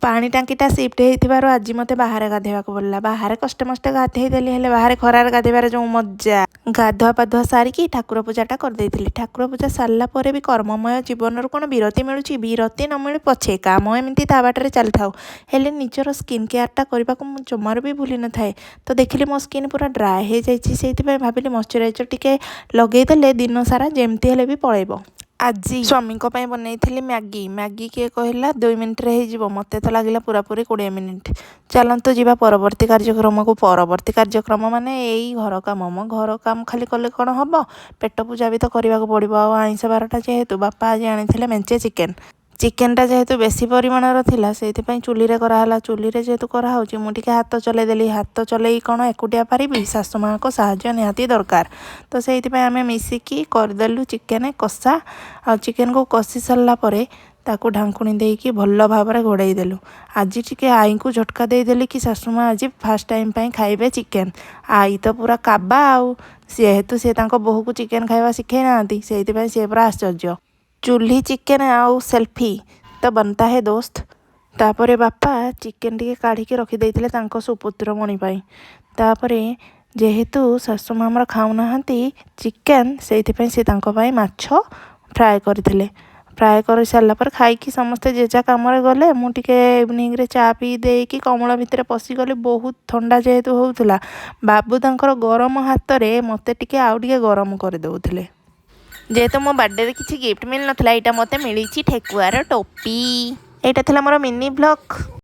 ପାଣି ଟାଙ୍କିଟା ସିଫ୍ଟ ହେଇଥିବାରୁ ଆଜି ମୋତେ ବାହାରେ ଗାଧୋଇବାକୁ ପଡ଼ିଲା। ବାହାରେ କଷ୍ଟେ ମଷ୍ଟେ ଗାଧେଇ ଦେଲି, ହେଲେ ବାହାରେ ଖରାରେ ଗାଧେଇବାରେ ଯେଉଁ ମଜା! ଗାଧୁଆ ପାଧୁଆ ସାରିକି ଠାକୁର ପୂଜାଟା କରିଦେଇଥିଲି। ଠାକୁର ପୂଜା ସାରିଲା ପରେ ବି କର୍ମମୟ ଜୀବନରୁ କ'ଣ ବିରତି ମିଳୁଛି? ବିରତି ନ ମିଳୁ ପଛେ, କାମ ଏମିତି ତା ବାଟରେ ଚାଲିଥାଉ, ହେଲେ ନିଜର ସ୍କିନ୍ କେୟାରଟା କରିବାକୁ ମୁଁ ଜମାରୁ ବି ଭୁଲି ନଥାଏ। ତ ଦେଖିଲି ମୋ ସ୍କିନ୍ ପୁରା ଡ୍ରାଏ ହେଇଯାଇଛି। ସେଇଥିପାଇଁ ଭାବିଲି ମଶ୍ଚରାଇଜର ଟିକେ ଲଗେଇଦେଲେ ଦିନ ସାରା ଯେମିତି ହେଲେ ବି ପଳେଇବ। ଆଜି ସ୍ୱାମୀଙ୍କ ପାଇଁ ବନେଇଥିଲି ମ୍ୟାଗି। ମ୍ୟାଗି କିଏ କହିଲା 2 ମିନିଟ୍ରେ ହେଇଯିବ? ମୋତେ ତ ଲାଗିଲା ପୁରାପୁରି 20 ମିନିଟ୍। ଚାଲନ୍ତୁ ଯିବା ପରବର୍ତ୍ତୀ କାର୍ଯ୍ୟକ୍ରମକୁ। ପରବର୍ତ୍ତୀ କାର୍ଯ୍ୟକ୍ରମ ମାନେ ଏଇ ଘର କାମ ମ। ଘର କାମ ଖାଲି କଲେ କ'ଣ ହବ? ପେଟ ପୂଜା ବି ତ କରିବାକୁ ପଡ଼ିବ। ଆଉ ଆଇଁଷ ବାରଟା ଯେହେତୁ, ବାପା ଆଜି ଆଣିଥିଲେ ମେଞ୍ଚେ ଚିକେନ୍। ଚିକେନଟା ଯେହେତୁ ବେଶୀ ପରିମାଣର ଥିଲା, ସେଇଥିପାଇଁ ଚୁଲିରେ କରାହେଲା। ଚୁଲିରେ ଯେହେତୁ କରାହେଉଛି, ମୁଁ ଟିକେ ହାତ ଚଲେଇଦେଲି। ହାତ ଚଲେଇ କ'ଣ ଏକୁଟିଆ ପାରିବି? ଶାଶୁ ମାଆଙ୍କ ସାହାଯ୍ୟ ନିହାତି ଦରକାର। ତ ସେଇଥିପାଇଁ ଆମେ ମିଶିକି କରିଦେଲୁ ଚିକେନ କଷା। ଆଉ ଚିକେନକୁ କଷି ସାରିଲା ପରେ ତାକୁ ଢାଙ୍କୁଣୀ ଦେଇକି ଭଲ ଭାବରେ ଘୋଡ଼େଇ ଦେଲୁ। ଆଜି ଟିକେ ଆଈଙ୍କୁ ଝଟକା ଦେଇଦେଲି କି ଶାଶୁ ମା ଆଜି ଫାର୍ଷ୍ଟ ଟାଇମ୍ ପାଇଁ ଖାଇବେ ଚିକେନ। ଆଈ ତ ପୁରା କାବା। ଆଉ ଯେହେତୁ ସେ ତାଙ୍କ ବୋହୂକୁ ଚିକେନ ଖାଇବା ଶିଖେଇ ନାହାନ୍ତି, ସେଇଥିପାଇଁ ସିଏ ପୁରା ଆଶ୍ଚର୍ଯ୍ୟ। ଚୁଲ୍ହି ଚିକେନ ଆଉ ସେଲ୍ଫି ତ बनता है ଦୋସ୍ତ। ତାପରେ ବାପା ଚିକେନ ଟିକେ କାଢ଼ିକି ରଖିଦେଇଥିଲେ ତାଙ୍କ ସୁପୁତ୍ର ମଣି ପାଇଁ। ତାପରେ ଯେହେତୁ ଶାଶୁ ମା ଆମର ଖାଉନାହାନ୍ତି ଚିକେନ, ସେଇଥିପାଇଁ ସେ ତାଙ୍କ ପାଇଁ ମାଛ ଫ୍ରାଏ କରିଥିଲେ। ଫ୍ରାଏ କରିସାରିଲା ପରେ ଖାଇକି ସମସ୍ତେ ଯେଝା କାମରେ ଗଲେ। ମୁଁ ଟିକେ ଇଭିନିଂରେ ଚା ପିଇ ଦେଇକି କମଳ ଭିତରେ ପଶିଗଲି, ବହୁତ ଥଣ୍ଡା ଯେହେତୁ ହେଉଥିଲା। ବାବୁ ତାଙ୍କର ଗରମ ହାତରେ ମୋତେ ଟିକେ ଆଉ ଟିକେ ଗରମ କରିଦେଉଥିଲେ। ଯେହେତୁ ମୋ ବାର୍ଥଡେରେ କିଛି ଗିଫ୍ଟ ମିଳିନଥିଲା, ଏଇଟା ମୋତେ ମିଳିଛି ଠେକୁଆର ଟୋପି। ଏଇଟା ଥିଲା ମୋର ମିନି ବ୍ଲଗ୍।